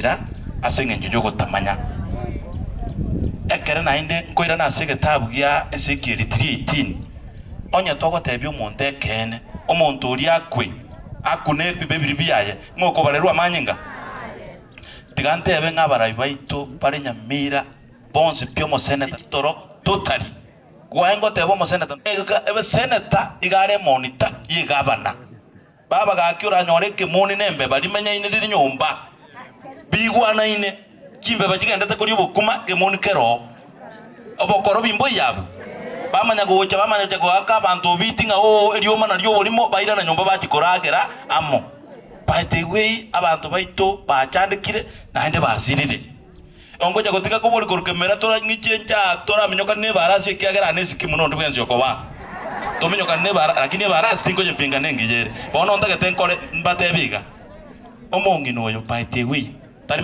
Enchera ase engencho y'ogotamanya. Ekero naende nkoirana ase egetabu gia Ezekieli 3:18, onye togotebia omonto ekeene, omonto oria akwe, akune ebibe biria biaye, ng'a okobarerwa amanyinga? Tiga ntebe ng'a abarai baito bare nyamira bonsi pi omoseneta toro totari. Gwaye ngoteba omoseneta, ebe seneta iga are emonita y'egavana. Baba gaki oranyore ekemoni nembeba rimenyaine rire nyomba, bigwanaine, chimbeba chigendete koria obokima, ekemoni keroo, obokorobi mboiyo abwo. Bamanya gocha, bamanya gocha goaka abanto obiti ng'a oo erioma nario oborimo, bairana nyomba bachia koragera amo. Baeteigwe eyio, abanto baito bachandekire naende basirire. Ongocha gotiga kobori korwa kemera torang'iche ncha toraminyokane nebarasi ekiagera ane esike mono onde bwensi okoba. Tominyokane nebara lakini ebarasi tinkoyepinga nengiya ere. Bono ntagete nkore mbatebi iga, omong'ina oyo by the way tari.